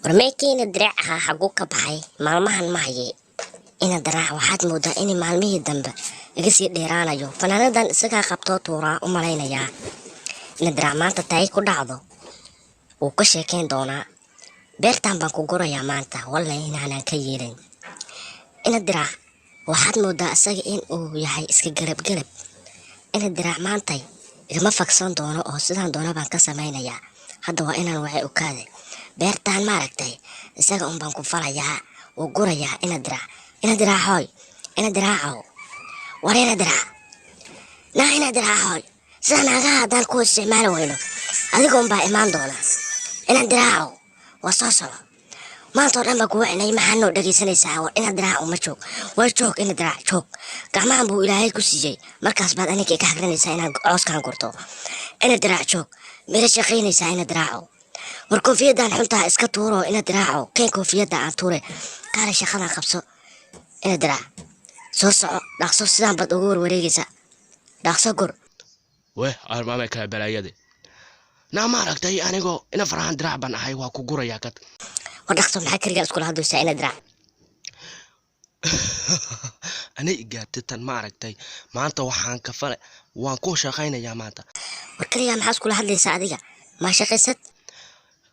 War meekiina diraac ahaa xaguu ka baxay? Maalmahan ma haye ina diraac. Waxaad moodaa in maalmihii dambe iga sii dheeraanayo. Fanaanadan isagaa qabtoo tuuraa u malaynayaa. Ina diraac maanta taay ku dhacdo wuu ka sheekayn doonaa. Beertan baan ku gurayaa maanta, wallahi inaanan ka yeelin. Ina diraac waxaad moodaa isaga in uu yahay iska garab garab. Ina diraac maantay igama fagsan doono oo sidaan doono baan ka samaynayaa. Hadda waa inaan wacay ukaade. Beertaan maaragtay isaga un baan ku falayaa, wuu gurayaa. Ina diraac, ina diraaxooy, ina diraacow, war ina diraac naa, ina diraaxooy, sida naagaha haddaan ku isticmaali weyno adiga unbaa imaan doona. Ina diraacow, waa soo soco. Maanta oo dhan baa kuwa cinay, maxaa noo dhegaysanaysaa? War ina diraac uma joog, waa joog, ina diraac joog. Gacmahan buu Ilaahay ku siiyey, markaas baad aniga ka hagranaysaa inaad cooskan gurto. Ina diraac joog, mira shaqaynaysaa. Ina diraacow, war koofiyaddan xuntaa iska tuuro. Ina diraacow, keen koofiyadda aan tuure. Kaale shaqadan qabso. Ina diraac, soo soco, dhaqso. Sidaan baad ugu warwareegaysaa, dhaqso gur. Weh, armaamay kala balaayade. Naa maaragtay, anigoo ina Farxaan Diraac baan ahay, waa ku gurayaa kad. War dhaqso, maxaa keligaa iskula hadlaysaa, ina diraac? Anay igaartay tan maaragtay. Maanta waxaan ka fale, waan ku shaqaynayaa maanta. War keligaa maxaa iskula hadlaysaa adiga? Maa shaqaysad?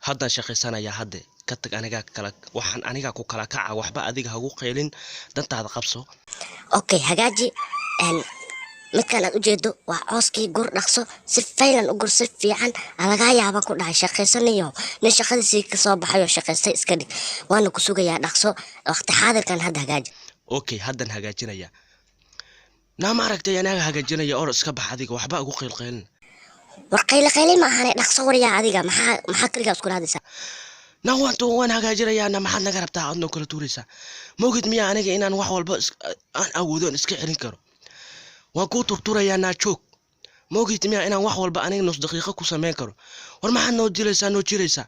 Haddaan shaqaysanayaa, hadde ka tag. Anigaa kala waxaan anigaa ku kala kaca, waxba adiga hagu qaylin, dantaada qabso. Okay, hagaaji. Midkan aad ujeedo waa cooskii. Gur dhaqso, si faylan u gur, si fiican. Lagaa yaaba ku dhahay shaqaysanayo nin shaqadiisii kasoo baxay oo shaqaystay iska dhig. Waana ku sugayaa, dhaqso, waqti xaadirkan hadda hagaaji. Okay, haddaan hagaajinayaa. Naa maaragtay, anaga hagaajinaya, or iska bax adiga, waxba ugu qaylqaylin. War qayle qayle ma ahane, dhaqso. Waryaa adiga, maxaa kaligaa iskula hadlaysaa? Na waan hagaajinayaa. Na maxaad naga rabtaa? Aad noo kala tuuraysaa. Mogid miyaa aniga inaan wax walba aan awoodo aan iska celin karo? Waan kuu turturayaa. Naa joog, mogid miyaa inaan wax walba aniga nus daqiiqo ku samayn karo? War maxaad noo dilaysaa, noo jiraysaa?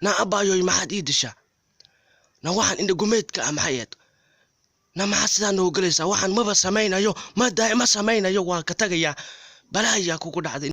Na abbaayoy, maxaad ii dishaa? Na waxaan indhagumeedka ah maxay ahayd? Na maxaad sidaa noo gelaysaa? Waxaan maba samaynayo, ma daa, ma samaynayo, waan ka tagayaa. Balaayaa kugu dhacday.